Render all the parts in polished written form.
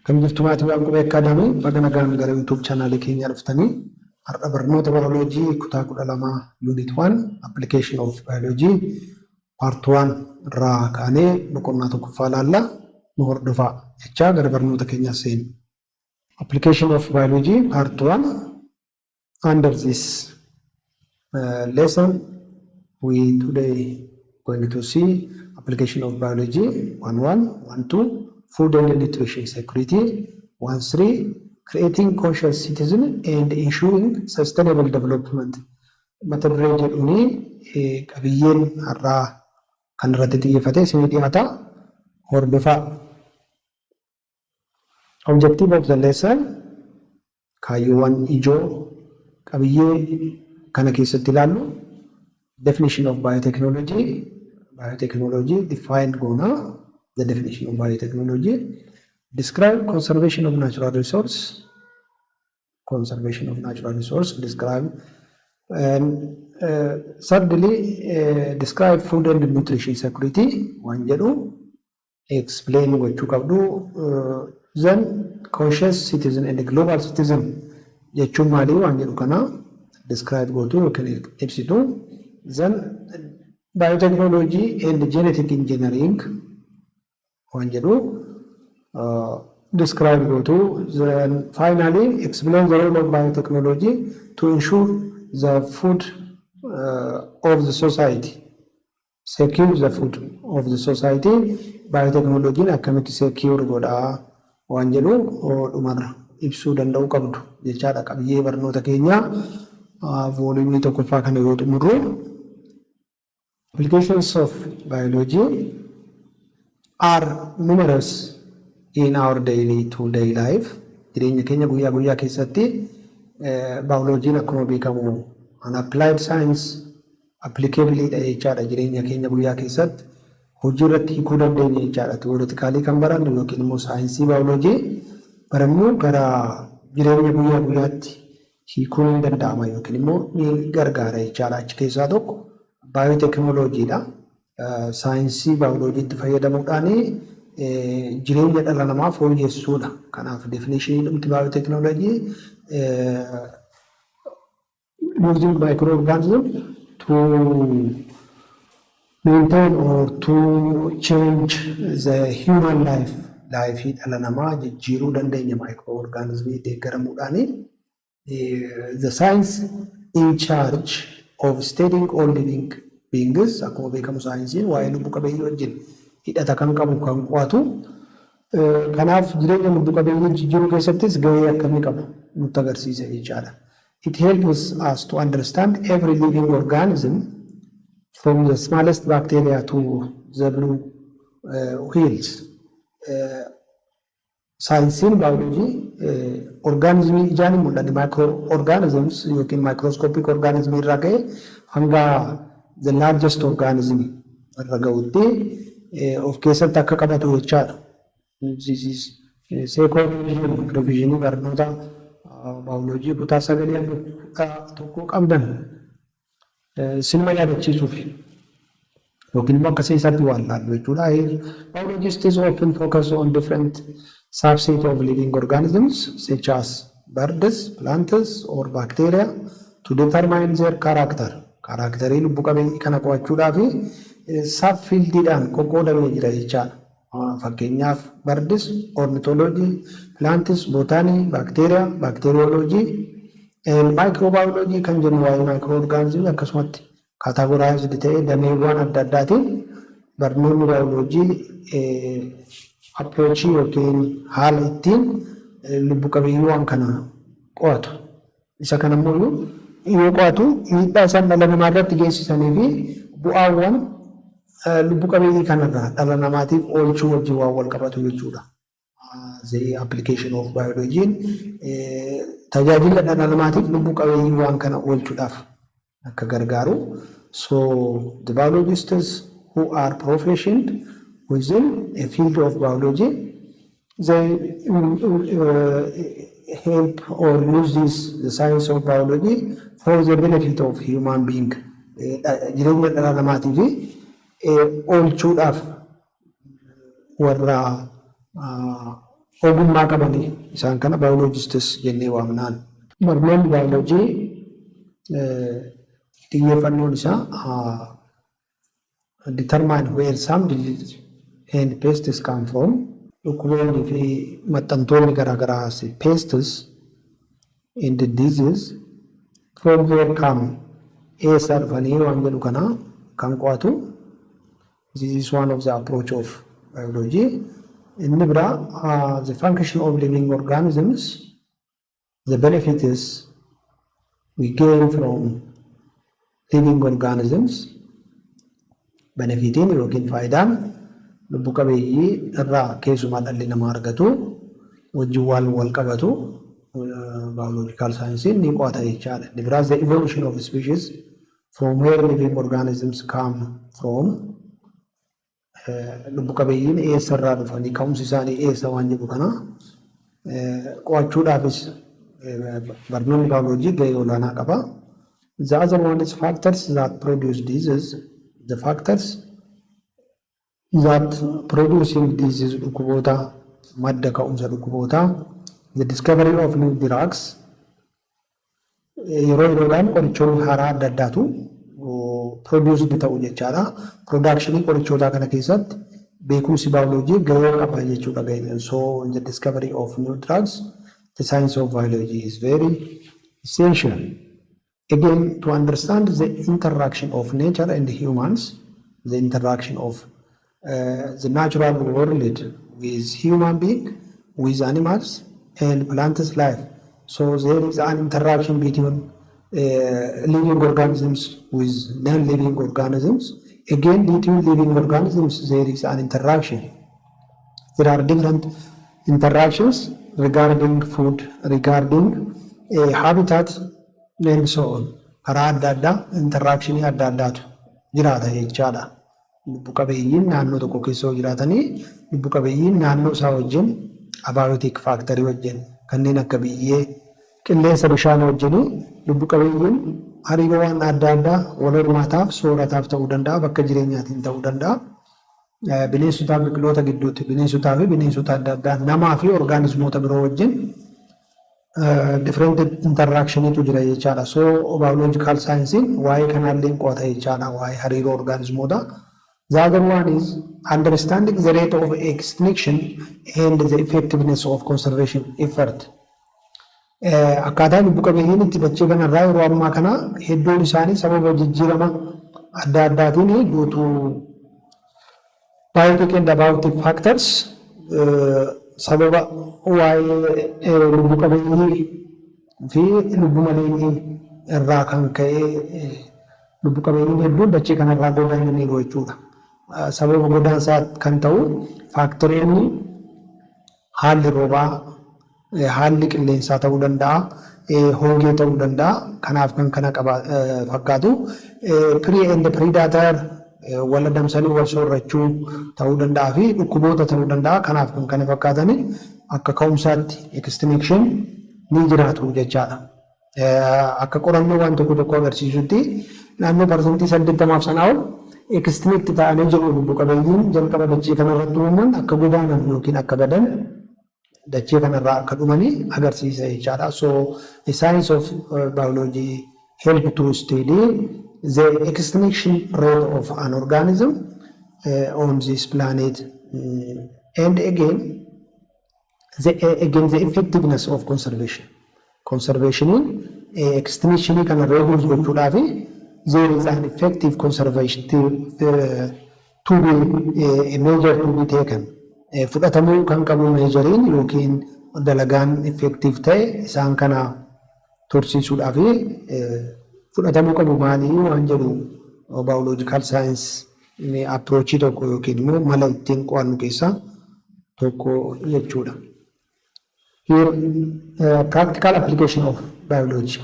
Akkam jirtu maatiiwwan Qubee Academy? Baga nagaan gara YouTube channelii keenyaa dhuftanii. Har'a barnoota baayoloojii kutaa 12, unit 1, application of biology, part 1 irraa kaanee boqonnaa tokkoffaa ilaalla. Nu hordofaa jechaa gara barnoota keenyaa seenu. Application of biology part 1. Under this lesson, we today going to see application of biology 1 1, 1 2, food and nutrition security, 1 3, creating conscious citizen and ensuring sustainable development. Mata duree jedhuuni qabiyyeen har'aa kan irratti xiyyeeffate isinii dhiyaata. Hordofaa. Objective of the lesson, kaayyoowwan ijoo qabiyyee kana keessatti ilaallu: definition of biotechnology, biotechnology define goona, the definition of biotechnology; describe conservation of natural resource, conservation of natural resource describe; and thirdly, describe food and nutrition security waan jedhu explain gochuu qabdu. Then conscious citizen and global citizen jechuun maali waan jedhu kana describe gootu yookiin ibsitu. Then biotechnology and genetic engineering waan jedhu describe gootu. Then finally, explain the role of biotechnology to ensure the food of the society, secure the food of the society. Biotechnology'n akkamitti secure godhaa waan jedhu dhumarra ibsuu danda'uu qabdu jechaadha. Qabiyyee barnoota keenyaa volumeii tokkoffaa kana yoo xumurru, applications of biology are numerous in our daily to day life. Jireenya keenya guyyaa guyyaa keessatti baayoloojiin akkuma beekamu an applied science, applicable dha jechaadha. Jireenya keenya guyyaa keessatti hojii irratti hiikuu dandeenya jechaadha. Theoretically kan barannu yookiin immoo saayinsii baayoloojii barannu gara jireenya guyyaa guyyaatti hiikuun ni danda'ama yookiin immoo ni gargaara jechaadha. Achi keessaa tokko baayoteknooloojiidha. Saayinsii baayoloojiitti fayyadamuudhaan jireenya dhala namaa fooyyessuudha. Kanaaf definitionii dhumti baayoteknooloojii using microorganism to maintain or to change the human life, lifeii dhala namaa jijjiiruu dandeenya microorganismii deeggaramuudhaani. The science in charge of studying all living beings, akkuma beekamu saayinsiin waa'ee lubbu qabeeyyii wajjin hidhata kan qabu kan qo'atu. Kanaaf jireenya lubbu qabeeyyii jijjiiruu keessattis gahee akkamii qabu nutti agarsiisa jechaadha. It helps us to understand every living organism from the smallest bacteria to the blue whales. Saayinsiin baayoloojii orgaanizimii ijaan hin mul'anne, microorganisms yookiin microscopic organismii irraa ka'ee hanga the largest organism irra ga'utti of keessatti akka qabatu jechaadha. This is second revisionii barnoota baayoloojii kutaa sagalii hanga 11 qabdan sinuma yaadachiisuuf yookiin immoo akka seesaatti waan laallu jechuudha. Biologists often focus on different subset of living organisms such as birds, plants or bacteria to determine their character. Characterii lubbu qabeeyyii kana qo'achuudhaaf subfieldiidhaan qoqqoodamee jira jechaadha. Fakkeenyaaf birds, ornithology, plants, botany, bacteria, bacteriology, microbiology kan jennu waa'ee microorganismii akkasumatti categorized ta'ee dameewwan adda addaatiin barnoonni baayoloojii approachii yookiin haala ittiin lubbu qabeeyyii kana qo'atu. Isa kana immoo yoo qo'atu miidhaa isaan dhala namaa irratti geessisanii fi bu'aawwan lubbu qabeeyyii kanarraa dhala namaatiif oolchuu wajjin waan wal qabatu jechuudha. The application of biology tajaajila dhala namaatiif lubbu qabeeyyii waan kana oolchuudhaaf akka gargaaru. So the biologists who are proficient within a field of biology, they help or use this the science of biology for the benefit of human being. Jireenya dhala namaatiif oolchuudhaaf warra Ogummaa qabanii isaan kana biologists jennee waamnaan. Barnoonni baayoloojii xiyyeeffannoon isaa determine where some diseases and pests come from, dhukkuboonni fi maxxantoonni garaagaraa, pests and diseases from where come, eessaa dhufanii waan jedhu kana kan qo'atu. This is one of the approach of biology. Inni biraa the function of living organisms, the benefits we gain from living organisms, benefitiin yookiin faayidaan lubbu qabeeyyii irraa keessumaa dhalli namaa argatu wajjin waan wal qabatu biological saayinsiin ni qo'ata jechaadha. Inni biraa the evolution of species, from where living organisms come from, lubbu qabeeyyiin eessarraa dhufanii, ka'umsi isaanii eessa waan jedhu kana qo'achuudhaafis barnoonni baayoloojii gahee olaanaa qaba. The other one is factors that produce disease. The factors that producing disease, dhukkuboota, madda ka'umsa dhukkuboota, the discovery of new drugs, yeroo yeroodhaan qorichoonni haaraa adda addaatu produced ta'u jechaadha. Productionii qorichootaa kana keessatti beekumsi baayoloojii gahee qaba jechuudha gaheen. So in the discovery of new drugs, the science of biology is very essential. Again, to understand the interaction of nature and humans, the interaction of the natural world with human being, with animals and plants life. So there is an interaction between living organisms with non-living organisms. Again, between living organisms, there is an interaction. There are different interactions regarding food, regarding habitat, and so on. Karaa adda addaa interactionii adda addaatu jiraata jechaadha. Lubbu qabeeyyiin naannoo tokko keessa yoo jiraatanii, lubbu qabeeyyiin naannoo isaa wajjin, abiotic factorii wajjin, kanneen akka biyyee, qilleensa, bishaan wajjin lubbu qabeeyyiin hariiroo waan adda addaa wal hormaataaf, soorataaf ta'uu danda'a, bakka jireenyaatiin ta'uu danda'a. Bineensotaa fi biqiloota gidduutti, bineensotaa fi bineensota adda addaa, namaa fi orgaanismoota biroo wajjin different interactionitu jira jechaadha. So biological science waa'ee kanaallee qo'ata jechaadha, waa'ee hariiroo orgaanismoota. The other one is understanding the rate of extinction and the effectiveness of conservation effort. Akkaataa lubbu qabeeyyiin itti dachee kanarraa yeroo ammaa kana hedduun isaanii sababa jijjiirama adda addaatiin, due to biotic and abiotic factors, sababa waa'ee lubbu qabeeyyii fi lubbu maleeyyii irraa kan ka'e lubbu qabeeyyiin hedduun dachee kanarraa godaananiiru jechuudha. Sababa godaansaa kan ta'u factoriin haalli roobaa, haalli qilleensaa ta'uu danda'a, hongee ta'uu danda'a. Kanaaf kan kana qaba fakkaatu. Prey and predator, wal adamsanii wal soorrachuu ta'uu danda'a fi dhukkuboota ta'uu danda'a. Kanaaf kan kana fakkaatani akka ka'umsaatti extinction ni jiraatu jechaadha. Akka qorannoo waan tokko tokko agarsiisutti naannoo 80% sanaa ol extinct ta'anii jiru. Lubbu qabeeyyiin jalqaba dachee kanarratti uumaman akka godaanan yookiin akka badan, dachee kanarraa akka dhumanii agarsiisa jechaadha. So the science of biology help to study the extinction rate of an organism on this planet and again the effectiveness of conservation. Conservationiin extinctionii kana reduce gochuudhaaf there is an effective conservation to be a measure to be taken. Fudhatamuu kan qabu measureiin yookiin dalagaan effective ta'e isaan kana tursiisuudhaaf fudhatamuu qabu maalii waan jedhu biological science approachii tokko yookiin immoo mala ittiin qo'annu keessaa tokko jechuudha. Here, practical application of biology.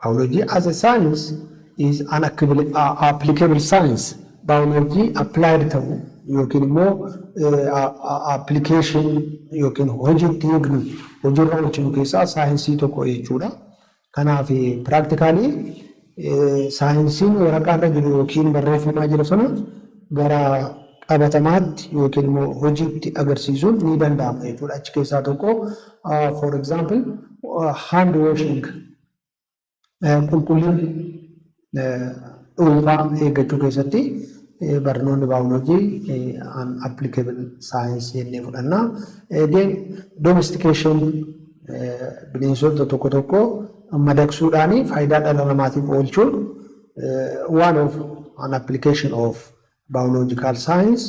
Biology as a science is an applicable science. Biology applied ta'u yookiin immoo application yookiin hojiitti hiiknu, hojiirra oolchinu keessaa saayinsii tokko jechuudha. Kanaaf practically saayinsiin waraqaa irra jiru yookiin barreeffamaa jiru sana gara Qabatamaatti yookiin immoo hojiitti agarsiisuun ni danda'ama jechuudha. Achi keessaa tokko, for example, hand washing, qulqullina dhuunfaa eeggachuu keessatti barnoonni baayoloojii an applicable science jennee fudhanna. Then domestication, bineensota tokko tokko madaqsuudhaan faayidaa dhala namaatiif oolchuun one of an application of biological science.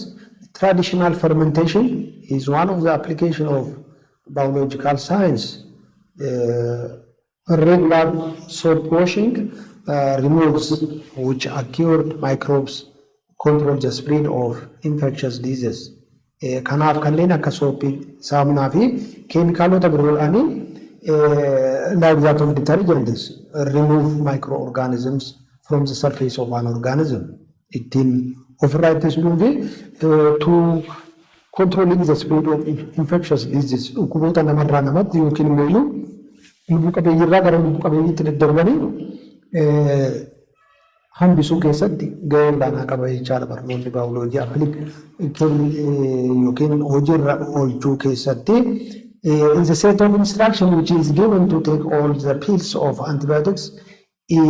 Traditional fermentation is one of the application of biological science. Regular soap washing removes which acquired microbes, control the spread of infectious diseases. Kanaaf kanneen akka sooppii, saamunaa fi keemikaalota biroodhaanii, like that of detergents, remove microorganisms from the surface of an organism. Ittiin ofirraa ittisuu fi to controlling the spread of infectious diseases, dhukkuboota namarraa namatti yookiin immoo lubbuu qabeeyyiirraa gara lubbuu qabeeyyiitti daddarbanii hambisuu keessatti gahee olaanaa qaba jechaadha barnoonni baayoloojii yookiin hojiirra oolchuu keessatti. In the set of instruction which is given to take all the pills of antibiotics in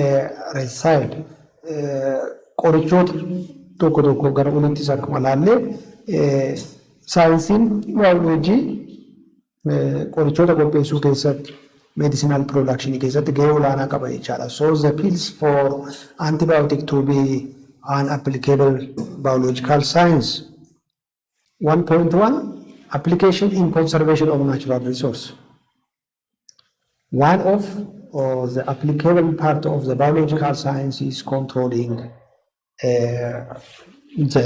a recipe. Qorichoota tokko tokko gara olittis akkuma ilaalle, saayinsiin baayoloojii qorichoota qopheessuu keessatti, medicinal production keessatti gahee olaanaa qaba jechaadha. So the pills for antibiotic to be an applicable biological science. 1.1, Application in conservation of natural resource. One of the applicable part of the biological science is controlling the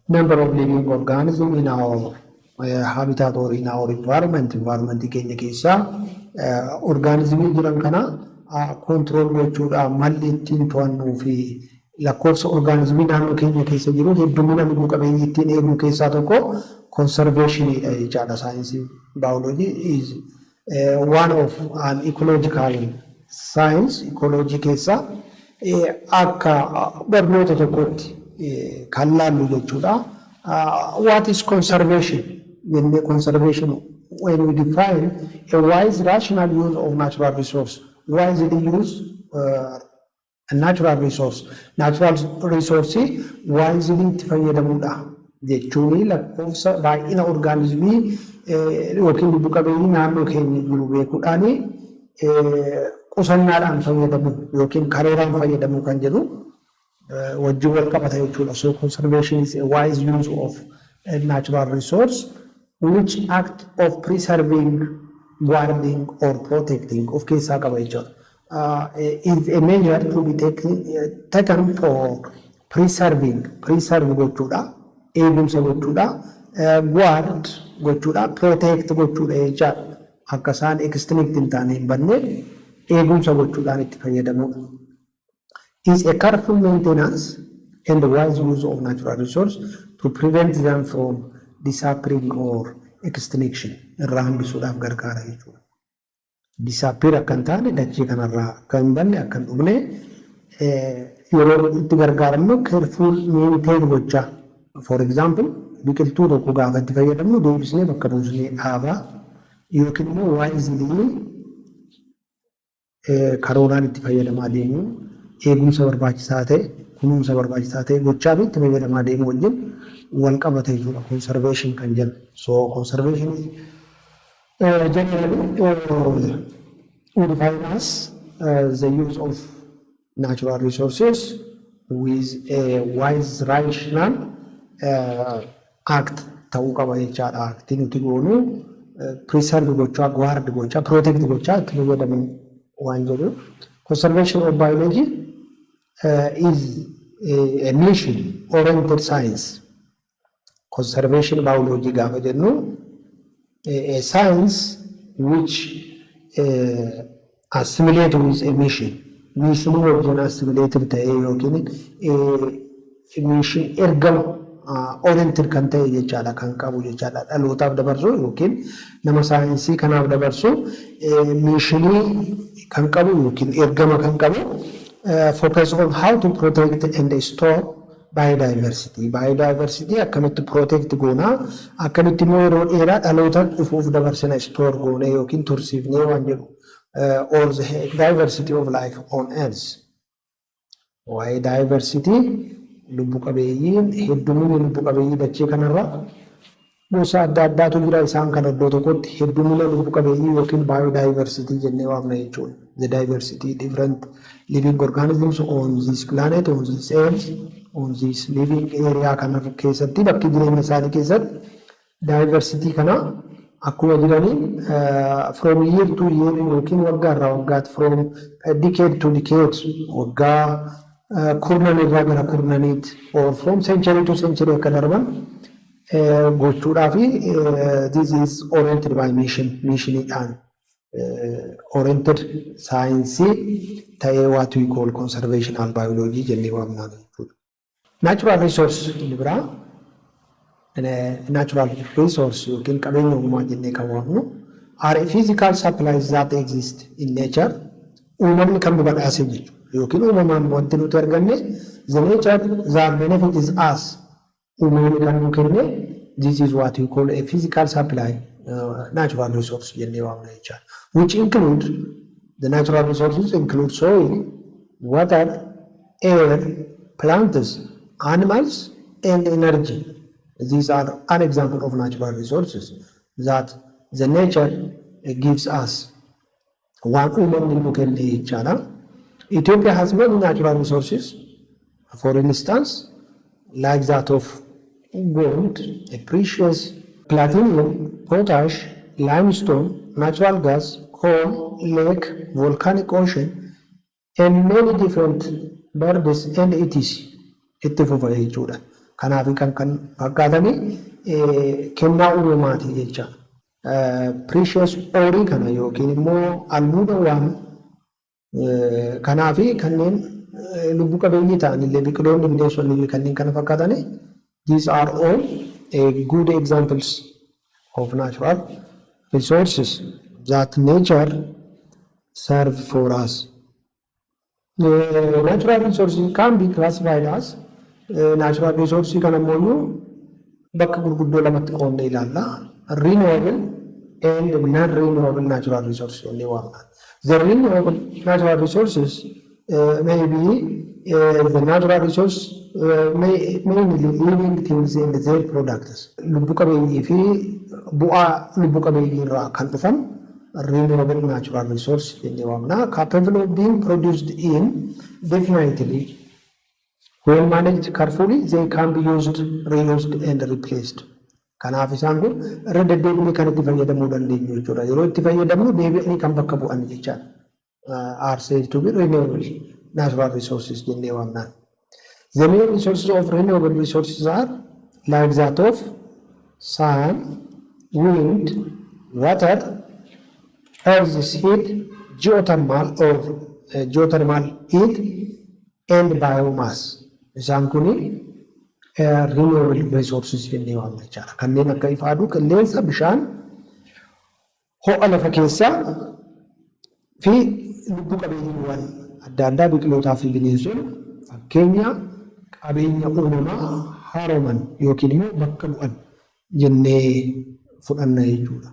number of living organisms in our habitat or in our environment. Environment keenya keessaa organismii jiran kana control gochuudhaan malli ittiin to'annuu fi lakkoofsa organismii naannoo keenya keessa jiru, heddumina lubbuu qabeeyyii ittiin eeguu keessaa tokko conservationiidha jechaadha. Saayinsii baayoloojii is one of an ecological science. Ecology keessaa akka barnoota tokkotti kan laallu jechuudha. What is conservation? Jennee, conservation when we define, a wise rational use of natural resource. Wisely use natural resource. Natural resource wisely itti fayyadamuudha jechuun lakkoofsa baay'ina orgaanizimii yookiin lubbu qabeeyyii naannoo keenya jiru beekuudhaan qusannaadhaan fayyadamu yookiin karooraan fayyadamuu kan jedhu wajjin wal qabata jechuudha. So conservation is a wise use of a natural resource which act of preserving, guarding or protecting of keessaa qaba jechuudha. Is a measure to be taken for preserving, preserve gochuudha, eegumsa gochuudha, guard gochuudha, protect gochuudha jechaadha. Akka isaan extinct hin taane, hin banne eegumsa gochuudhaan itti fayyadamuudha. Is a careful maintenance and wise use of natural resource to prevent them from disappearing or extinction irraa hambisuudhaaf gargaara jechuudha. Disappear akka hin taane, dachee kanarraa akka hin banne, akka hin dhumne yeroo itti gargaaramnu careful maintain gochaa. For example, biqiltuu tokko gaafa itti fayyadamnu deebisnee bakka buusnee dhaabaa yookiin immoo wisely karooraan itti fayyadamaa deemuu, eegumsa barbaachisaa ta'e, kunuunsa barbaachisaa ta'e gochaa fi itti fayyadamaa deemuu wajjin wal qabata jechuudha conservation kan jennu. So conservation generally we define as the use of natural resources with a wise rational act ta'uu qaba jechaadha. Actii nuti goonu preserve gochaa, guard gochaa, protect gochaa itti fayyadamu waan jedhu. Conservation of biology is a mission oriented science. Conservation biology gaafa jennu, a science which assimilate with a mission. Missionii wajjin assimilated ta'ee yookiin mission, ergama oriented kan ta'e jechaadha, kan qabu jechaadha. Dhalootaaf dabarsu yookiin nama saayinsii kanaaf dabarsu missionii kan qabu yookiin ergama kan qabu, focus on how to protect and store biodiversity. Biodiversity akkamitti protect goonaa, akkamitti immoo yeroo dheeraa dhaloota dhufuuf dabarsina, store goonee yookiin tursiifnee waan jedhu, or the diversity of life on earth. Waa'ee diversity lubbu qabeeyyiin, heddumina lubbu qabeeyyii dachee kanarra gosa adda addaatu jira. Isaan kana iddoo tokkotti heddumina lubbu qabeeyyii yookiin biodiversity jennee waamna jechuudha. The diversity, different living organisms on this planet, on this earth, on this living area kana keessatti, bakki jireenya isaanii keessatti diversity kana akkuma jiranii from year to year yookiin waggaa irraa waggaatti, from decade to decade, waggaa kurnan irraa gara kurnaniitti, or from century to century akka darban gochuudhaa fi this is oriented by mission, missioniidhaan oriented saayinsii ta'ee what we call conservational biology jennee waamnaa jechuudha. Natural resource inni biraa, natural resource yookiin qabeenya uumamaa jennee kan waamnu, are physical supplies that exist in nature. Uumamni kan nu badhaase jechuudha yookiin uumamaan wanti nuti arganne, the nature that benefits us, uumamni kan nu kenne, this is what we call a physical supply, natural resource jennee waamna jechaadha. Which include, the natural resources include soil, water, air, plants, animals and energy. These are an example of natural resources that the nature gives us. Waan uumamni nu kenne jechaadha. Ethiopia has many natural resources. For instance, like that of gold, a precious platinum, potash, limestone, natural gas, coal, lake, volcanic ocean, and many different birds and etc. Itti fufa jechuudha. Kanaaf kan fakkaatanii kennaa uumamaati jecha. Precious ore kana yookiin immoo albuuda waan kanaa fi kanneen lubbu qabeeyyii ta'an illee, biqiloonni, bineensonni, kanneen kana fakkaatanii, these are all good examples of natural resources that nature serve for us. Natural resources can be classified as natural resources kana immoo bakka gurguddoo lamatti qoodnee ilaalla. Renewable and non-renewable natural resources jennee waamna. The renewable natural resources may be the natural resource mainly living things and their products. Lubbu qabeeyyii fi bu'aa lubbu qabeeyyii irraa kan dhufan renewable natural resource jennee waamna. Capable of being produced indefinitely. When managed carefully, they can be used, reused and replaced. Kanaaf isaan kun irra deddeebinee kan itti fayyadamuu dandeenyu jechuudha. Yeroo itti fayyadamnu deebi'anii kan bakka bu'an jechaadha. Are said to be renewable natural resources jennee waamnaan. The main resources of renewable resources are like that of sun, wind, water, earth's heat, geothermal or geothermal heat and biomass. Isaan kuni renewable resources jennee waamna jechaadha. Kanneen akka ifa aduu, qilleensa, bishaan, ho'a lafa keessaa fi lubbu qabeeyyiiwwan adda addaa, biqilootaa fi bineensonni fakkeenya qabeenya uumamaa haaroman yookiin immoo bakka bu'an jennee fudhanna jechuudha.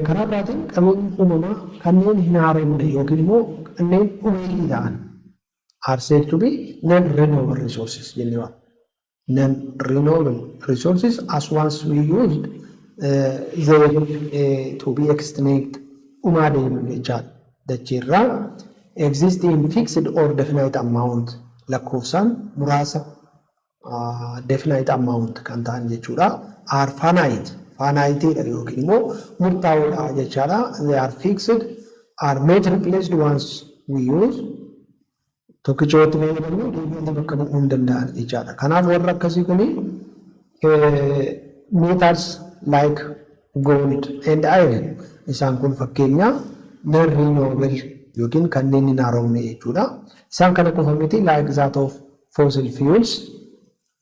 Karaa biraatiin qabeenya uumamaa kanneen hin haaromne yookiin immoo kanneen dhumeeyyii ta'an are said to be non-renewable resources jennee waamna. Non-renewable resources, as once we used they to be extinct, dhumaa deemu jechaadha. Dacheerraa exist in fixed or definite amount, lakkoofsaan muraasa, definite amount kan ta'an jechuudha. Are finite, finiteedha yookiin immoo murtaa'oodha jechaadha. They are fixed, are not replaced once we use. Tokkicha itti fayyadamnu deebi'anii bakka bu'uu hin danda'an jechaadha. Kanaaf warra akkasii kuni metals like gold and iron, isaan kun fakkeenya non renewable yookiin kanneen hin haaromne jechuudha. Isaan kana qofa miti, like that of fossil fuels,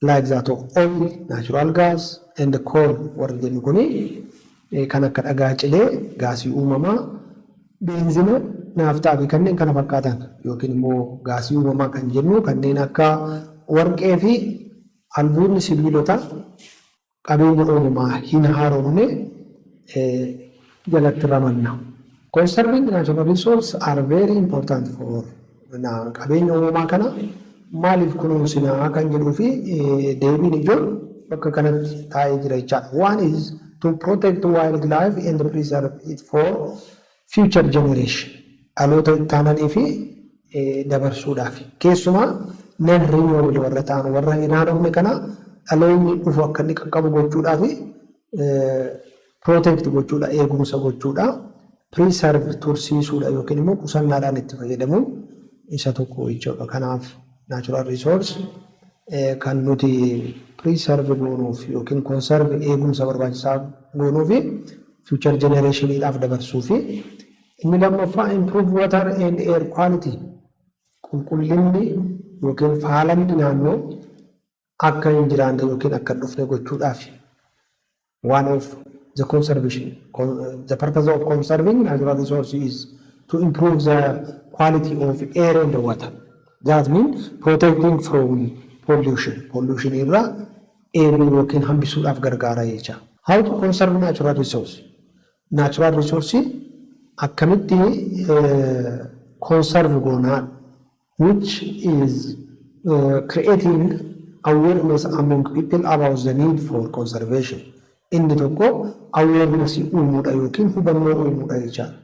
like that of oil, natural gas and coal warri jennu kuni kan akka dhagaa cilee, gaasii uumamaa, beenzina, Naaftaa fi kanneen kana fakkaatan yookiin immoo gaasii uumamaa kan jennu kanneen akka warqee fi albuudni sibiilota qabeenya uumamaa hin haaromne jalatti ramanna. Conserving natural resources are very important for qabeenya uumamaa kana maaliif kunuunsinaa kan jedhuu fi deebiin ijoon bakka kanatti taa'ee jira jechaadha. One is to protect wildlife and preserve it for future generation. Dhaloota itti aananii fi dabarsuudhaaf. Keessumaa non renewable warra ta'an, warra hin haaromne kana dhaloonni dhufu akka inni qaqqabu gochuudhaaf protect gochuudha, eegumsa gochuudha, preserve tursiisuudha yookiin immoo qusannaadhaan itti fayyadamuun isa tokko jechuudha. Kanaaf natural resource kan nuti preserve goonuuf yookiin conserve eegumsa barbaachisaa goonuuf future generationiidhaaf dabarsuu fi inni lammaffaa improve water and air quality, qulqullinni yookiin faalamni naannoo akka hin jiraanne yookiin akka hin dhufne gochuudhaaf. One of the conservation, the purpose of conserving natural resources is to improve the quality of air and water. That means protecting from pollution. Pollution irraa eeguu yookiin hambisuudhaaf gargaara jecha. How to conserve natural resource? Natural resource akkamitti conserve goonaa, which is creating awareness among people about the need for conservation. Inni tokko awareness uumuudha yookiin hubannoo uumuudha jechaadha.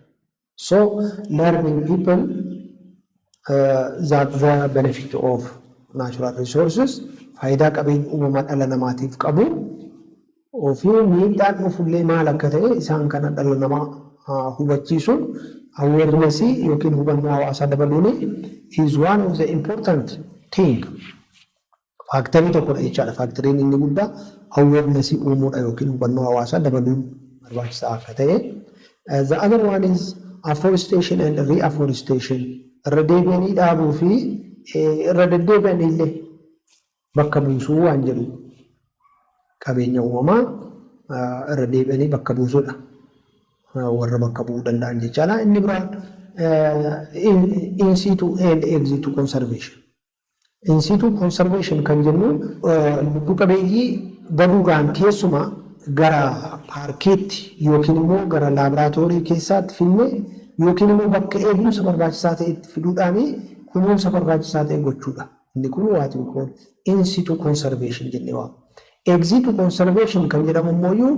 So learning people that the benefit of natural resources, faayidaa qabeenya uumamaa dhala namaatiif qabu ofii miidhaan dhufullee maal akka ta'e isaan kana dhala namaa hubachiisuun awareness yookiin hubannoo hawaasaa dabaluun is one of the important thing. Factorii tokkodha jechaadha. Factoriin inni guddaa awareness uumuudha yookiin hubannoo hawaasaa dabaluun barbaachisaa akka ta'e. The other one is afforestation and reforestation. Irra deebi'anii dhaabuu fi irra deddeebi'anii illee bakka buusuu waan jedhu, qabeenya uumamaa irra deebi'anii bakka buusuudha. Warra bakka bu'uu danda'an jechaadha. Inni biraan in situ and ex situ conservation. In situ conservation kan jennu lubbu qabeeyyii baduudhaan keessumaa gara paarkiitti yookiin immoo gara laaboraatoorii keessaatti finnee yookiin immoo bakka eegumsa barbaachisaa ta'etti fiduudhaan kunuunsa barbaachisaa ta'e gochuudha. Inni kun what we call in situ conservation jennee waamna. Ex situ conservation kan jedhamu immoo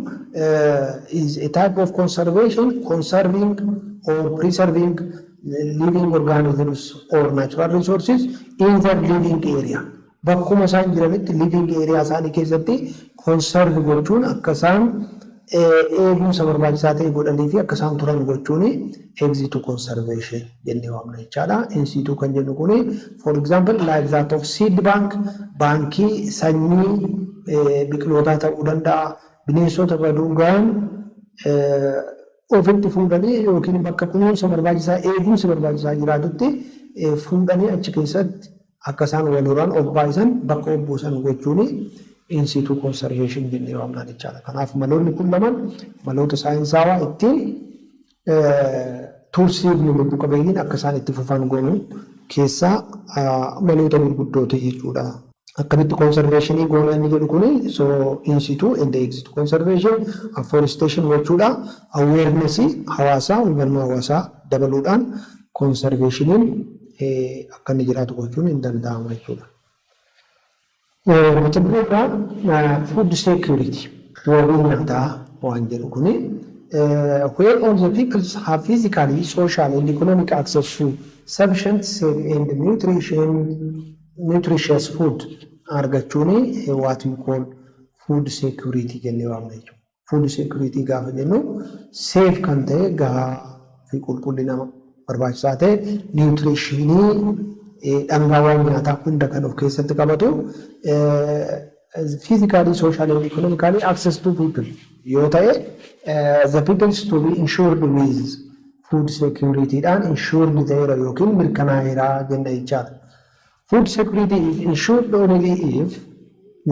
is a type of conservation conserving or preserving living organisms or natural resources in their living area. Bakkuma isaan jiranitti, living area isaanii keessatti conserve gochuun akka isaan eegumsa barbaachisaa ta'e godhanii fi akka isaan turan gochuun ex situ conservation jennee waamna jechaadha. In situ kan jennu kuni, for example, like that of seed bank, baankii sanyii biqilootaa ta'uu danda'a. Bineensota baduugaan ofitti fuudhanii yookiin bakka kunuunsa barbaachisaa, eegumsi barbaachisaa jiraatutti fuudhanii achi keessatti akka isaan wal horan, of baay'isan, bakka of buusan gochuun in situ conservation jennee waamna jechaadha. Kanaaf maloonni kun lamaan maloota saayinsaawaa ittiin tursiifnu, lubbu qabeeyyiin akka isaan itti fufan goonu keessaa maloota gurguddoota jechuudha. Akkamitti conservationii goona inni jedhu kuni, so in situ and ex situ conservation, afforestation gochuudha. Awareness hawaasaa, hubannoo hawaasaa dabaluudhaan conservationiin akka inni jiraatu gochuun hin danda'amu jechuudha. Mata duree biraa food security, wabii nyaataa waan jedhu kuni, where all the peoples have physically, social and economic access to sufficient, safe and nutritious food argachuun what we call food security jennee waamna jechuudha. Food security gaafa jennu safe kan ta'e, gahaa fi qulqullina barbaachisaa ta'e, nutritionii, dhangaawwan nyaataa hunda kan of keessatti qabatu, physically, socially and economically access to people yoo ta'e, the peoples to be insured with food security dhaan insured ta'eera yookiin mirkanaa'eera jenna jechaadha. Food security is insured only if,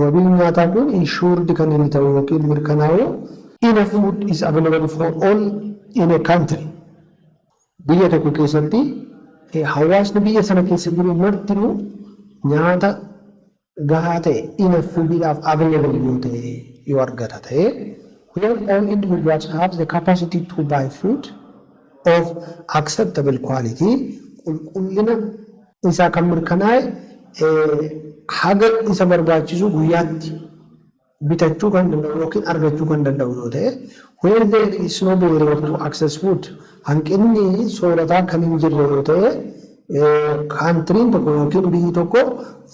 wabiin nyaataa kun insured kan inni ta'u yookiin mirkanaa'u, enough food is available for all in a country. Biyya tokko keessatti hawaasni biyya sana keessa jiru martinuu nyaata gahaa ta'e, enough foodiidhaaf available yoo ta'e, yoo argata ta'e, where all individuals have the capacity to buy food of acceptable quality, qulqullina isaa kan mirkanaa'e, haga isa barbaachisu guyyaatti bitachuu kan danda'u yookiin argachuu kan danda'u yoo ta'e, where there is no barrier to access food, hanqinni soorataa kan hin jirre yoo ta'e, countryn tokko yookiin biyyi tokko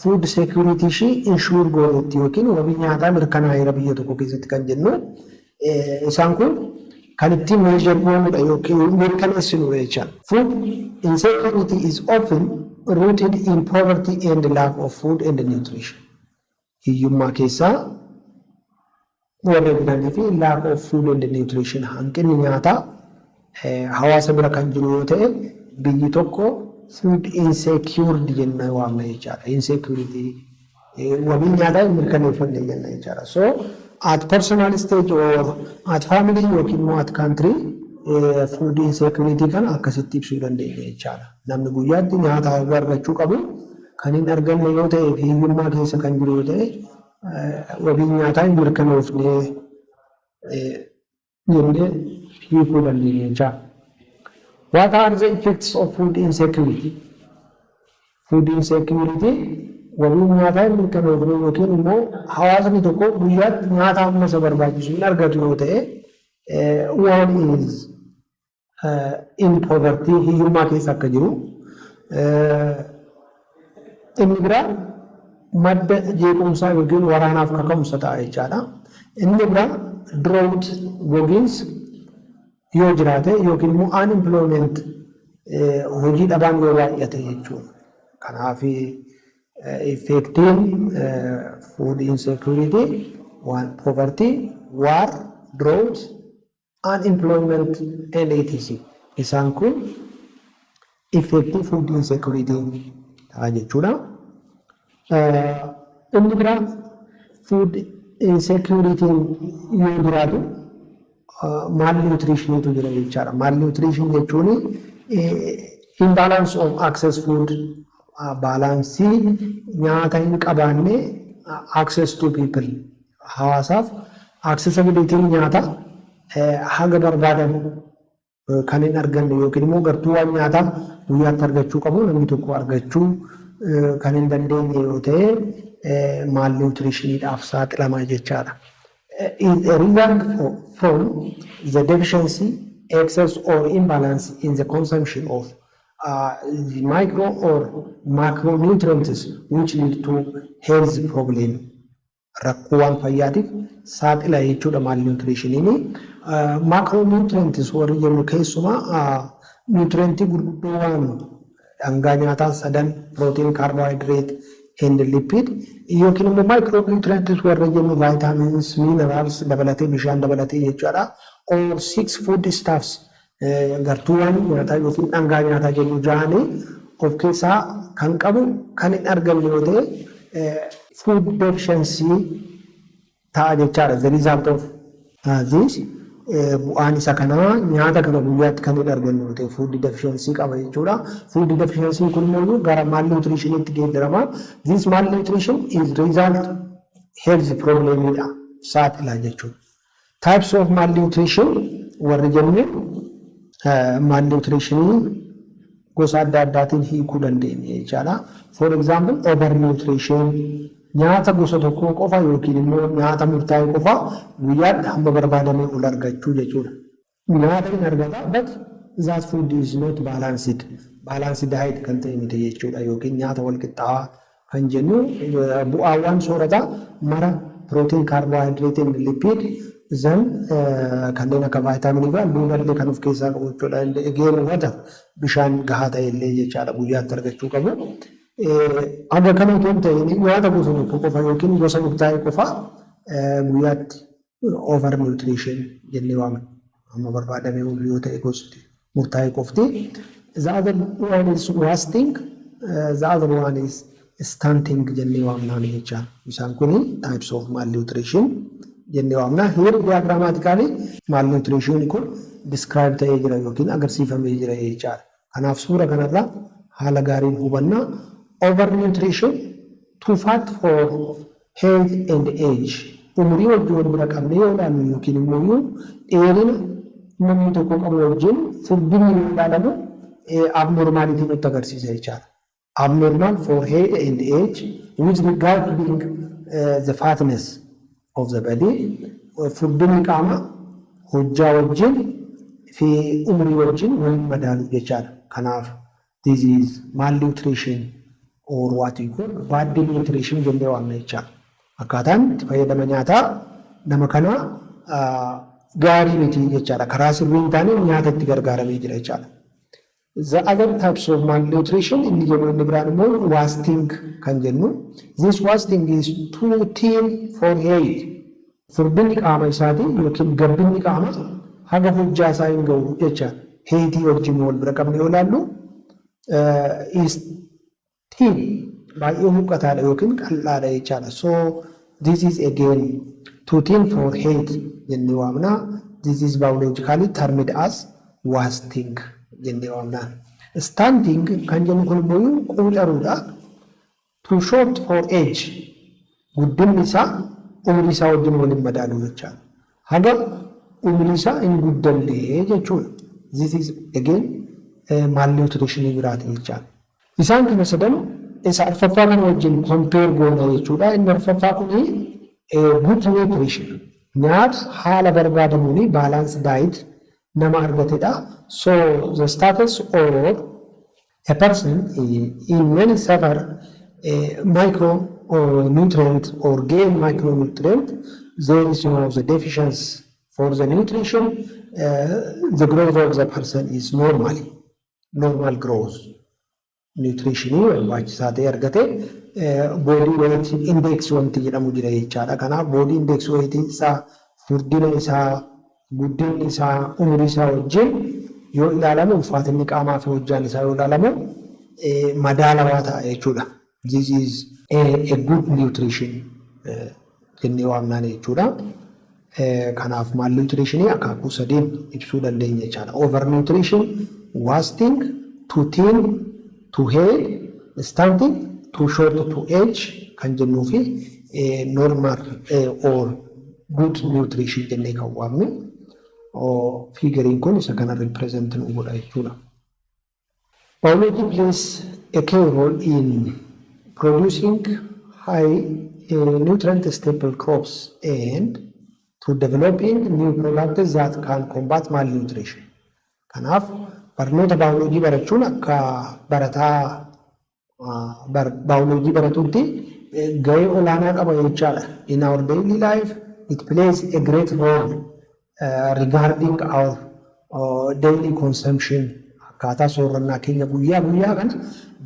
food security ishii ensure gootetti yookiin wabii nyaataa mirkanaa'eera biyya tokko keessatti kan jennu, isaan kun kan ittiin measure goonudha yookiin mirkaneessinudha jechaadha. Food insecurity is often rooted in poverty and lack of food and nutrition. Hiyyummaa keessaa warra jiranii fi lack of food and nutrition, hanqinni nyaataa hawaasa bira kan jiru yoo ta'e, biyyi tokko food insecured jennee waamna jechaadha. Insecurity, wabii nyaataa hin mirkaneeffanne jenna jechaadha. So at personal stage or at family yookiin immoo at country, food insecurity kana akkasitti ibsuu dandeenya jechaadha. Namni guyyaatti nyaata argachuu qabu kan hin arganne yoo ta'e fi hiyyummaa keessa kan jiru yoo ta'e, wabii nyaataa hin mirkanoofne jennee hiikuu dandeenya jechaadha. What are the effects of food insecurity? Food insecurity, wabii nyaataa hin mirkanoofne yookiin immoo hawaasni tokko guyyaatti nyaata hamma isa barbaachisu hin argatu yoo ta'e, one is in poverty, hiyyummaa keessa akka jiru. Inni biraa madda jeequmsaa yookiin waraanaaf kaka'umsa ta'a jechaadha. Inni biraa drought, gogiinsi yoo jiraate, yookiin immoo unemployment, hojii dhabaan yoo baay'ate jechuudha. Kanaaf effectiin food insecurity one, poverty, war, drought, unemployment and etc. Isaan kun effectii food insecurity ta'a jechuudha. Inni biraa food insecurity yoo jiraatu malnutritioniitu jira jechaadha. Malnutrition jechuun imbalance of access food, balancii nyaata hin qabaanne, access to people, hawaasaaf accessibility nyaata haga barbaadamu kan hin arganne yookiin immoo gartuuwwan nyaataa guyyaatti argachuu qabu namni tokko argachuu kan hin dandeenye yoo ta'e, malnutritioniidhaaf saaxilama jechaadha. Is a result from the deficiency, excess or imbalance in the consumption of the micro or macronutrients which lead to health problem. Rakkoowwan fayyaatiif saaxila jechuudha malnutritioniin. Macronutrients warri jennu keessumaa nutrientii gurguddoo waan dhangaa nyaataa sadan, protein, carbohydrate and lipid, yookiin immoo micronutrients warra jennu vitamins, minerals dabalatee, bishaan dabalatee jechuudha. Or six food stuffs, gartuuwwan nyaataa yookiin dhangaa nyaataa jennu jahanii of keessaa kan qabu kan hin argamne yoo ta'e, food deficiency ta'a jechaadha. The result of this, bu'aan isa kanaa, nyaata kana guyyaatti kan hin arganne yoo ta'e, food deficiency qaba jechuudha. Food deficiency kun immoo gara malnutritionitti geeddarama. This malnutrition is result health problemidha saaxila jechuudha. Types of malnutrition warri jennu, malnutritionii gosa adda addaatiin hiikuu dandeenya jechaadha. For example, overnutrition, nyaata gosa tokkoo qofa yookiin immoo nyaata murtaa'e qofa guyyaatti hamma barbaadamee ol argachuu jechuudha. Nyaata hin argata, but that food is not balanced. Balanced diet kan ta'e miti jechuudha, yookiin nyaata wal qixxaawaa kan jennu bu'aawwan soorataa mara, protein, carbohydrate, lipid, then kanneen akka vaayitaaminii fi albuuda illee kan of keessaa qabu jechuudha. Again, water, bishaan gahaa ta'e illee jechaadha guyyaatti argachuu qabu. Aga kana otoo hin ta'in nyaata gosa tokko qofa yookiin gosa murtaa'e qofa guyyaatti over nutrition jennee waamna. Amma barbaadame yoo ta'e gosti murtaa'e qofti. The other one is wasting, the other one is stunting jennee waamnaan jecha. Isaan kuni types of malnutrition jennee waamna. Here diagrammatically malnutrition kun describe ta'ee jira yookiin agarsiifamee jira jechaadha. Kanaaf suura kanarraa haala gaariin hubanna. Overnutrition, too fat for height and age. Umurii wajjin wal bira qabnee yoo ilaallu yookiin immoo dheerina namni tokko qabu wajjin furdinni yoo ilaalamu abnormality nutti agarsiisa jechaadha. Abnormal for height and age with regard to being the fatness of the body. Furdinni qaama hojjaa wajjin fi umurii wajjin wal madaalu jechaadha. Kanaaf this is malnutrition or what you call bad nutrition jennee waamna jechaadha. Akkaataan itti fayyadama nyaataa nama kanaa gaarii miti jechaadha. Karaa sirrii hin taane nyaata itti gargaaramee jira jechaadha. The other types of malnutrition inni jennu inni biraan immoo wasting kan jennu. This wasting is too thin for height. Furdinni qaama isaatii yookiin gabbinni qaama haga hojjaa isaa hin gahu jecha, heightii wajjin wal bira qabne yoo ilaallu is thin, baay'ee huqqataadha yookiin qal'aadha jechaadha. So this is again too thin for height jennee waamna. This is biologically termed as wasting jennee waamna. Stunting kan jennu kun immoo quucaruudha. Too short for age. Guddinni isaa umurii isaa wajjin waliin madaalu jechaadha. Haga umurii isaa hin guddanne jechuudha. This is again malnutrition biraati jechaadha. Isaan kana sadan isa arfaffaa kana wajjin compare goona jechuudha. Inni arfaffaa kuni good nutrition. Nyaata haala barbaadamuun balanced diet nama argatedha. So the status or a person in many suffer micronutrient or gain micronutrient, there is no the deficiency for the nutrition, the growth of the person is normally normal growth. Nutritionii barbaachisaa ta'e argate, body weight index wanti jedhamu jira jechaadha. Kanaaf body index weight isaa, furdina isaa, guddinni isaa umurii isaa wajjin yoo ilaalamu, ulfaatinni qaamaa fi hojjaan isaa yoo ilaalamu madaalawaa ta'a jechuudha. This is a good nutrition jennee waamnaan jechuudha. Kanaaf malnutritionii akaakuu sadiin ibsuu dandeenya jechaadha. Over nutrition, wasting, too thin to height, stunting, too short to age kan jennuu fi normal or good nutrition jennee kan waamnu. Figureiin kun isa kana represent nu godha jechuudha. Biology plays a key role in producing high nutrient staple crops and to developing new products that can combat malnutrition. Kanaaf barnoota baayoloojii barachuun akka barataa baayoloojii baratuutti gahee olaanaa qaba jechaadha. In our daily life, it plays a great role regarding our daily consumption. Akkaataa soorannaa keenya guyyaa guyyaa kana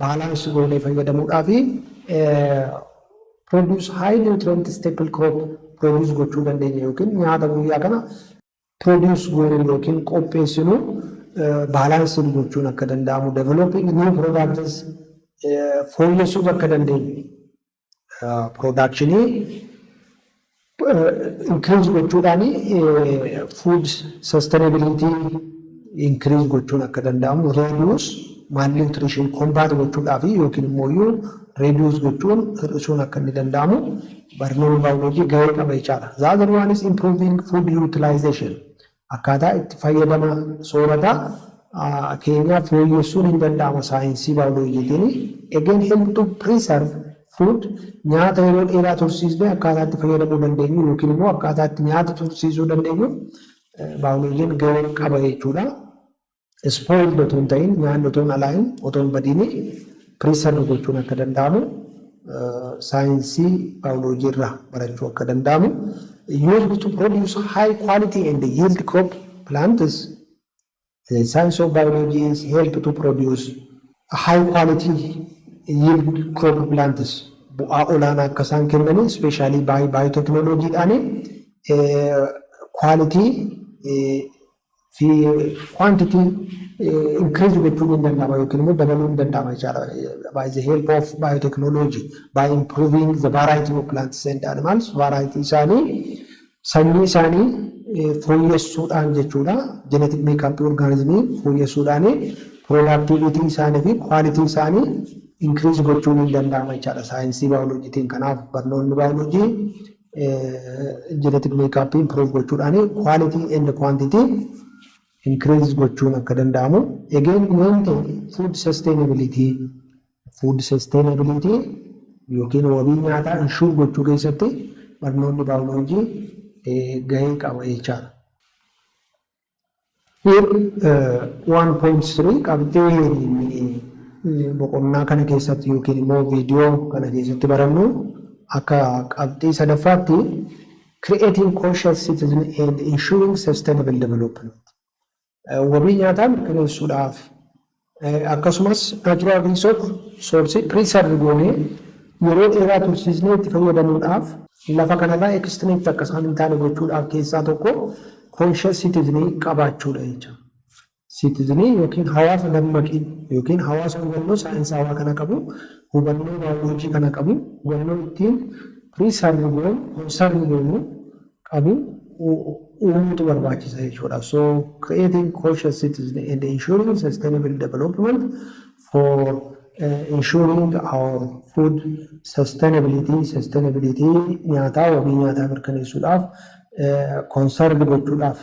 balance goonee fayyadamuudhaa fi produce high nutrient staple crop produce gochuu dandeenya yookiin nyaata guyyaa kana produce goonuu yookiin qopheessinu balance gochuun akka danda'amu, developing new products fooyyessuuf akka dandeenyu, productionii increase gochuudhaan food sustainability increase gochuun akka danda'amu, reduce malnutrition combat gochuudhaaf yookiin immoo reduce gochuun, hir'isuun akka inni danda'amu barnoonni baayoloojii gahee qaba jechaadha. The other one is improving food utilization. Akkaataa itti fayyadama soorataa keenyaa fooyyessuun hin danda'ama saayinsii baayoloojiitiin. Again, help to preserve food, nyaata yeroo dheeraa tursiisnee akkaataa itti fayyadamuu dandeenyu yookiin immoo akkaataa itti nyaata tursiisuu dandeenyu baayoloojiin gahee qaba jechuudha. Spoiled otoo hin ta'in, nyaanni otoo hin alaa'in, otoo hin badiin preserve gochuun akka danda'amu saayinsii baayoloojii irraa barachuu akka danda'amu. Used to produce high quality and yield crop plants. The science of biology is help to produce high quality yield crop plants. Bu'aa olaanaa akka isaan kennanii, especially biotechnologyidhaan quality fi quantity increase gochuun hin danda'ama yookiin immoo dabaluu hin danda'ama jechaadha. By the help of biotechnology, by improving the variety of plants and animals, variety isaanii Sanyii isaanii fooyyessuudhaan jechuudha. Genetic makeup organismii fooyyessuudhaan productivity isaanii fi quality isaanii increase gochuun ni danda'ama jechaadha saayinsii baayoloojiitiin. Kanaaf barnoonni baayoloojii genetic makeup improve gochuudhaan quality and quantity increase gochuun akka danda'amu. Again, maintain food sustainability, food sustainability yookiin wabii nyaataa ensure gochuu keessatti barnoonni baayoloojii gahee qaba jechaadha. Here 1.3 qabxii boqonnaa kana keessatti yookiin immoo viidiyoo kana keessatti barannu akka qabxii sadaffaatti creating conscious citizen and ensuring sustainable development. Wabii nyaataa mirkaneessuudhaaf, akkasumas natural resource source preserve goonee yeroo dheeraa tursiisnee itti fayyadamuudhaaf, lafa kanarraa extinct akka isaan hin taane gochuudhaaf keessaa tokko conscious citizen qabaachuudha jechuudha. Citizenii yookiin hawaasa dammaqii yookiin hawaasa hubannoo saayinsawaa kana qabu, hubannoo baayoloojii kana qabu, hubannoo ittiin preserve goonu, conserve goonu qabu uumuutu barbaachisa jechuudha. So creating conscious citizen and ensuring sustainable development for ensuring our food sustainability, sustainability nyaataa, wabii nyaataa mirkaneessuudhaaf, conserve gochuudhaaf,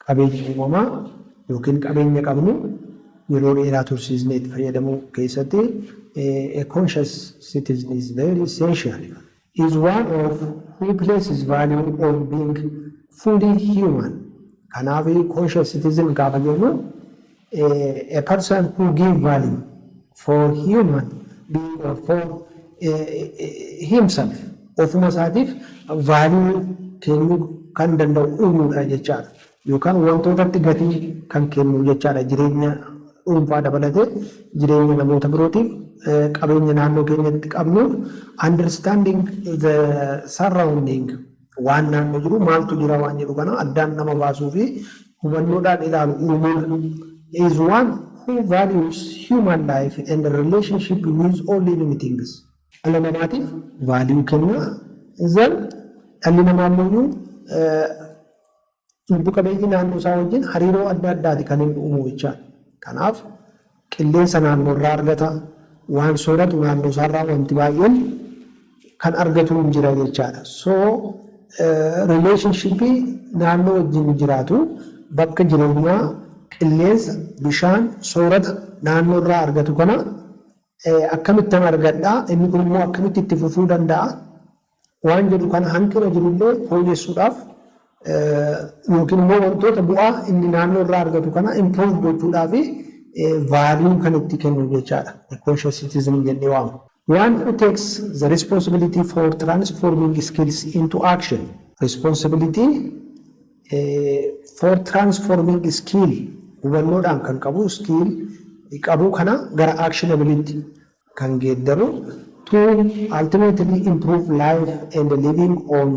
qabeenya uumamaa yookiin qabeenya qabnu yeroo dheeraa tursiisnee itti fayyadamuu keessatti a conscious citizen is very essential. Is one of who places value on being fully human. Kanaaf conscious citizen gaafa jennu, a person who give value for human being or for himself, ofuma isaatiif value kennuu kan danda'u uumuudha jechaadha. Yookaan wantootatti gatii kan kennu jechaadha. Jireenya dhuunfaa dabalatee jireenya namoota birootiif, qabeenya naannoo keenyatti qabnuuf, understanding the surrounding, waan naannoo jiru maaltu jira waan jedhu kana addaan nama baasuu fi hubannoodhaan ilaalu uumuudha. Is one who values human life and the relationship with all living things. Dhala namaatiif value kenna. Then dhalli namaa immoo lubbu qabeeyyii naannoo isaa wajjin hariiroo adda addaati kan inni uumu jechaadha. Kanaaf qilleensa naannoo irraa argata, waan sooratu naannoo isaarraa wanti baay'een kan argatu hin jira jechaadha. So relationshipii naannoo wajjin jiraatu, bakka jireenyaa, qilleensa, bishaan, soorata naannoo irraa argatu kana akkamittan argadhaa, inni kun immoo akkamitti itti fufuu danda'a waan jedhu kana, hanqina jirullee fooyyessuudhaaf yookiin immoo wantoota bu'aa inni naannoo irraa argatu kana improve gochuudhaaf value kan itti kennu jechaadha. Conscious citizen jennee waamna. One who takes the responsibility for transforming skills into action. Responsibility for transforming skill, hubannoodhaan kan qabu, skill qabu kana gara actionability kan geeddaru to ultimately improve life and living on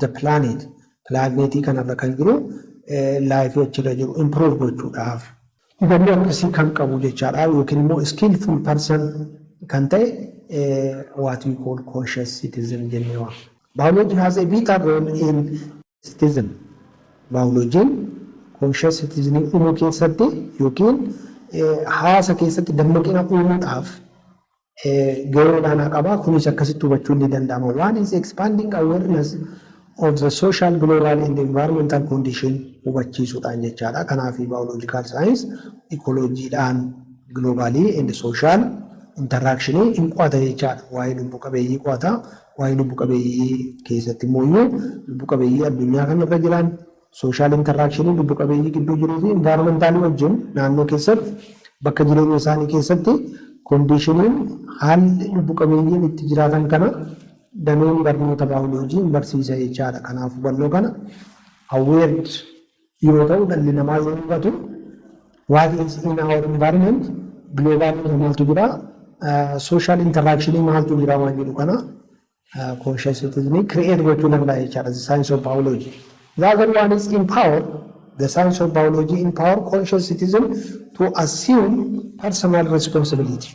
the planet. Planetii kanarra kan jiru, life achirra jiru improve gochuudhaaf hubannoo akkasii kan qabu jechaadha, yookiin immoo skillful person kan ta'e what we call conscious citizen jennee waamna. Biology has a vital role in citizen. Biologiin conscious citizen uumuu keessatti yookiin hawaasa keessatti dammaqina uumuudhaaf gahee olaanaa qaba. Kunis akkasitti hubachuun ni danda'ama. One is expanding awareness of the social, global and environmental condition hubachiisuudhaan jechaadha. Kanaaf biological science ecologiidhaan globally and social interaction hin qo'ata jechaadha. Waa'ee lubbu qabeeyyii qo'ata. Waa'ee lubbu qabeeyyii keessatti immoo lubbu qabeeyyii addunyaa kanarra jiran, social interaction lubbu qabeeyyii gidduu jiruu fi environmental wajjin naannoo keessatti, bakka jireenya isaanii keessatti conditioniin, haalli lubbu qabeeyyiin itti jiraatan kana dameen barnoota baayoloojii barsiisa jechaadha. Kanaaf hubannoo kana aware yoo ta'u, dhalli namaa yoo hubatu, what is in our environment, global maaltu jira, social interaction maaltu jira waan jedhu kana conscious citizen create gochuu danda'a jechaadha. The science of biology. The other one is empower. The science of biology empower conscious citizen to assume personal responsibility.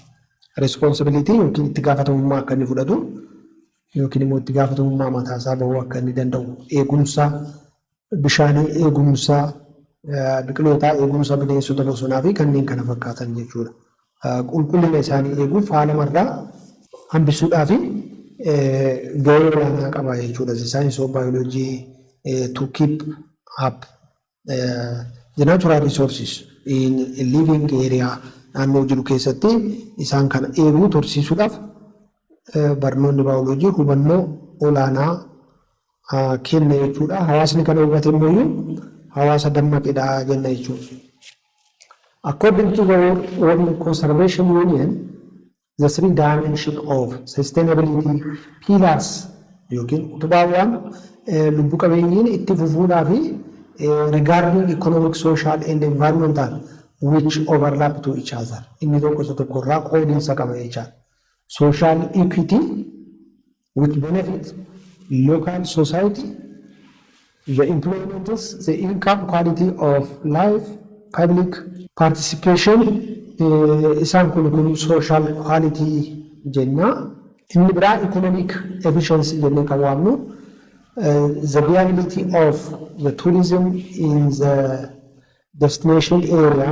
Responsibility yookiin itti gaafatamummaa akka inni fudhatu yookiin immoo itti gaafatamummaa mataa isaa bahuu akka inni danda'u, eegumsa bishaanii, eegumsa biqilootaa, eegumsa bineensota bosonaa fi kanneen kana fakkaatan jechuudha. Qulqullina isaanii eeguuf, faalamarraa hambisuudhaa fi gahee olaanaa qaba jechuudha. The science of biology to keep up the natural resources in a living area, naannoo jiru keessatti isaan kana eeguu, tursiisuudhaaf barnoonni baayoloojii hubannoo olaanaa kenna jechuudha. Hawaasni kana hubate immoo hawaasa dammaqedha jenna jechuudha. According to the World Conservation Union, the three dimension of sustainability pillars yookiin utubaawwan lubbu qabeeyyiin itti fufuudhaa fi regarding economic, social and environmental, which overlap to each other. Inni tokko isa tokko irraa qoodinsa qaba jechaadha. Social equity, which benefit local society, the employment, the income, quality of life, public participation, isaan kun social quality jenna. Inni biraa economic efficiency jennee kan waamnu, the viability of the tourism in the destination area,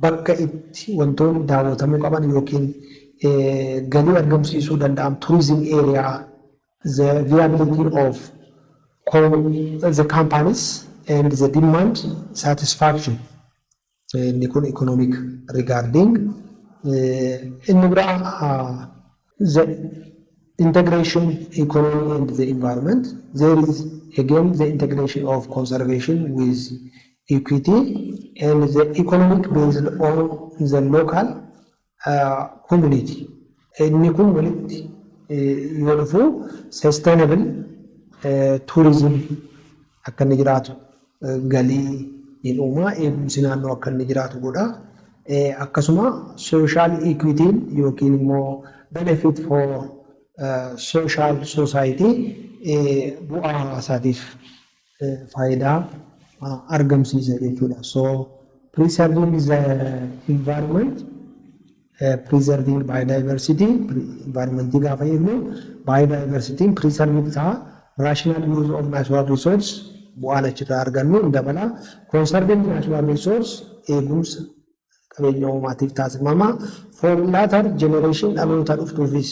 bakka itti wantoonni daawwatamuu qaban yookiin galii argamsiisuu danda'an, tourism area, the viability of the companies and the demand satisfaction. Inni kun economic regarding. Inni biraa the integration economy and the environment. There is again the integration of conservation with equity and the economic based on the local community. Inni kun walitti yoo dhufu sustainable tourism akka inni jiraatu, galii ni uuma, eegumsi naannoo akka inni jiraatu godha. Akkasuma social equity yookiin immoo benefit for social society, bu'aa hawaasaatiif faayidaa argamsiisa jechuudha. So preserving the environment, preserving biodiversity, environment gaafa eegnu biodiversity preserving ta'a, rational use of natural resource bu'aan achirraa argannu hin dabala. Conserving natural resource eegumsa qabeenya uumaatiif taasifama. For later generation, dhaloota dhuftuufis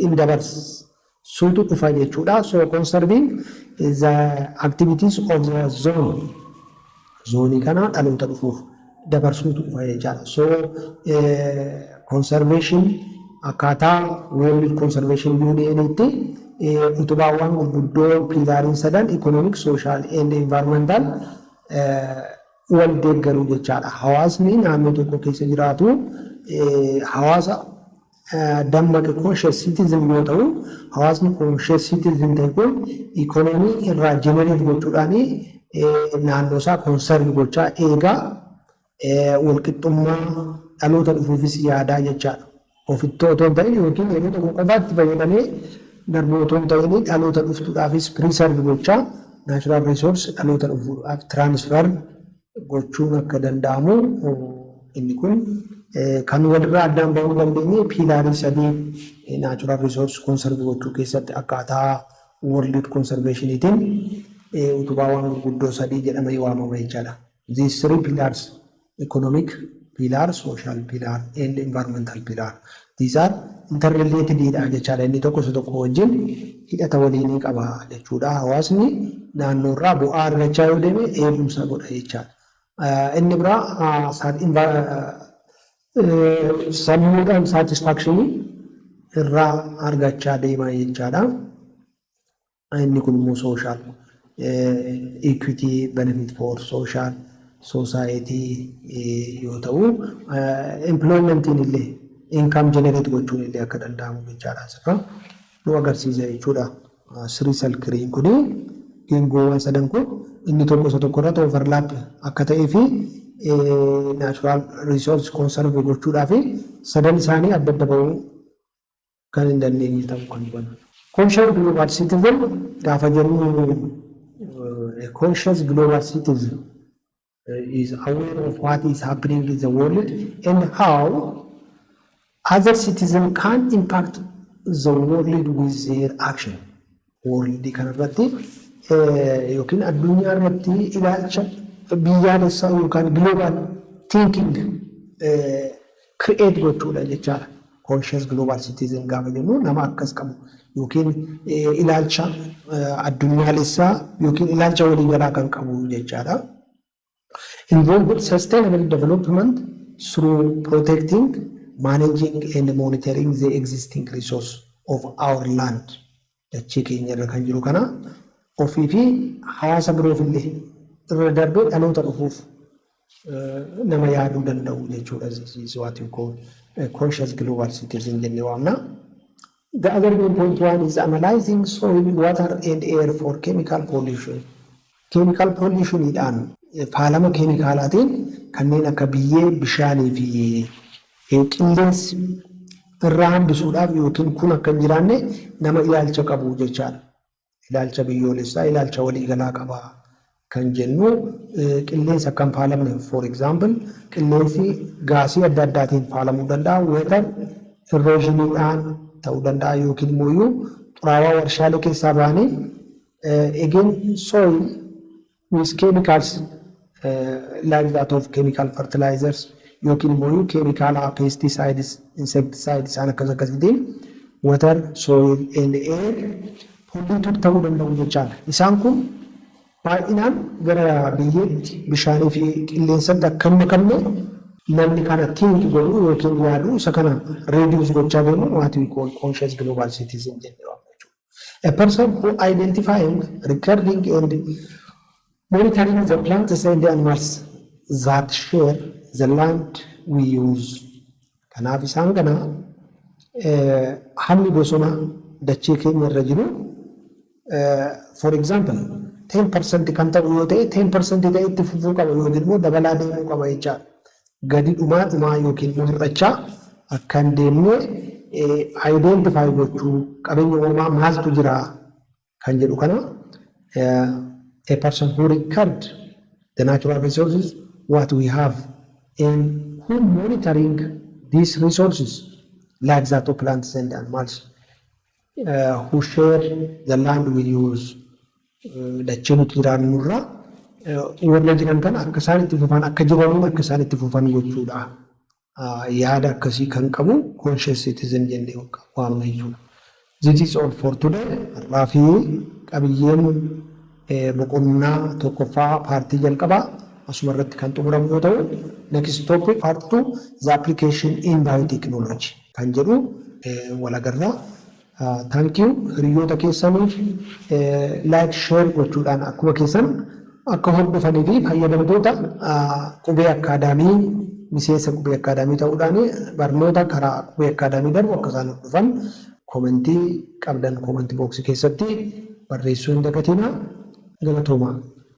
in dabarsuutu dhufa jechuudha. So conserving the activities of the zone, zoonii kana dhaloota dhufuuf dabarsuutu dhufa jechaadha. So conservation akkaataa World Conservation Unionitti utubaawwan gurguddoo pillariin sadan economic, social and environmental wal deeggaruu jechaadha. Hawaasni naannoo tokko keessa jiraatu hawaasa dammaqe, conscious citizen yoo ta'u, hawaasni conscious citizen ta'e kun economy irraa generate gochuudhaan naannoo isaa conserve gochaa, eegaa, walqixxummaa dhaloota dhufuufis yaadaa jechaadha. Ofitti otoo hin ta'in yookiin yeroo tokko qofaatti fayyadamee darbuu otoo hin ta'in, dhaloota dhuftuudhaafis preserve gochaa, natural resource dhaloota dhufuudhaaf transfer gochuun akka danda'amu, inni kun kan walirraa addaan bahuu hin dandeenye pillarii sadii natural resource conserve gochuu keessatti akkaataa World Conservationiitiin utubaawwan gurguddoo sadii jedhamanii waamama jechaadha. These three pillars, economic pillar, social pillar and environmental pillar. These are interrelated dha jechaadha. Inni tokko isa tokko wajjin hidhata waliinii qaba jechuudha. Hawaasni naannoo irraa bu'aa argachaa yoo deeme eegumsa godha jechaadha. Inni biraa sammuudhaan satisfactionii irraa argachaa deema jechaadha. Inni kun immoo social equity, benefit for social society yoo ta'u, employmentiin illee, income generate gochuun illee akka danda'amu jechaadha, asirraa nu agarsiisa jechuudha. Three circleiin kuni, geengoowwan sadan kun, inni tokko isa tokko irratti overlap akka ta'ee fi natural resource conserve gochuudhaa fi sadan isaanii adda adda bahuu kan hin dandeenye ta'uu kan hubannu. Conscious global citizen gaafa jennu, conscious global citizen is aware of what is happening in the world and how other citizens can impact the world with their action. World kanarratti yookiin addunyaa irratti ilaalcha biyyaalessaa yookaan global thinking create gochuudha jechaadha. Conscious global citizen gaafa jennu nama akkas qabu yookiin ilaalcha addunyaalessaa yookiin ilaalcha waliigalaa kan qabu jechaadha. Involved sustainable development through protecting, managing and monitoring the existing resource of our land. Dachee keenya irra kan jiru kana ofii fi hawaasa biroof illee irra darbee dhaloota dhufuuf nama yaaduu danda'u jechuudha. This is what you call a conscious global citizen jennee waamna. The other main point one is analyzing soil, water and air for chemical pollution. Chemical pollutionidhaan, faalama keemikaalaatiin kanneen akka biyyee, bishaanii fi qilleensi irraa hambisuudhaaf yookiin kun akka hin jiraanne nama ilaalcha qabu jechaadha. Ilaalcha biyyoolessaa, ilaalcha waliigalaa qaba kan jennu qilleensa akka hin faalamne, for example, qilleensi gaasii adda addaatiin faalamuu danda'a, water erosioniidhaan ta'uu danda'a yookiin immoo xuraawaa warshaalee keessaa bahanii, again soil with chemicals like that of chemical fertilizers yookiin immoo keemikaala pesticides, insecticides, isaan akkas akkasiitiin water, soil and air polluted ta'uu danda'u jechaadha. Isaan kun baay'inaan gara biyyeetti, bishaanii fi qilleensatti akka hin makamne namni kana think godhu yookiin yaadu, isa kana reduce gochaa deemu, what we call conscious global citizen jennee waamna jechuudha. A person who identifying, recording and monitoring the plants and the animals that share the land we use. Kanaaf isaan kana hammi bosona dachee keenya irra jiru, for example, 10% kan ta'u yoo ta'e, 10% ta'e itti fufuu qaba yookiin immoo dabalaa deemuu qaba jechaadha. Gadi dhumaa dhumaa yookiin immoo hir'achaa akka hin deemne identify gochuu, qabeenya uumamaa maaltu jira kan jedhu kana, a person who record the natural resources what we have and who monitoring these resources like that of plants and animals who share the land we use, dachee nuti jiraannu irraa warra jiran kana akka isaan itti fufan, akka jiraniin akka isaan itti fufan gochuudha. Yaada akkasii kan qabu conscious citizen jennee waamna jechuudha. This is all for today. Har'aa fi qabiyyeen boqonnaa tokkoffaa partii jalqabaa asuma irratti kan xumuramu yoo ta'u, next topic, part 2, the application in biotechnology kan jedhu wal agarraa. Thank you. Hiriyoota keessaniif like, share gochuudhaan akkuma keessan akka hordofanii fi fayyadamtoota Qubee Academy, miseensa Qubee Academy ta'uudhaan barnoota karaa Qubee Academy darbu akka isaan hordofan, commentii qabdan comment boxii keessatti barreessuu hin dagatinaa. Galatoomaa.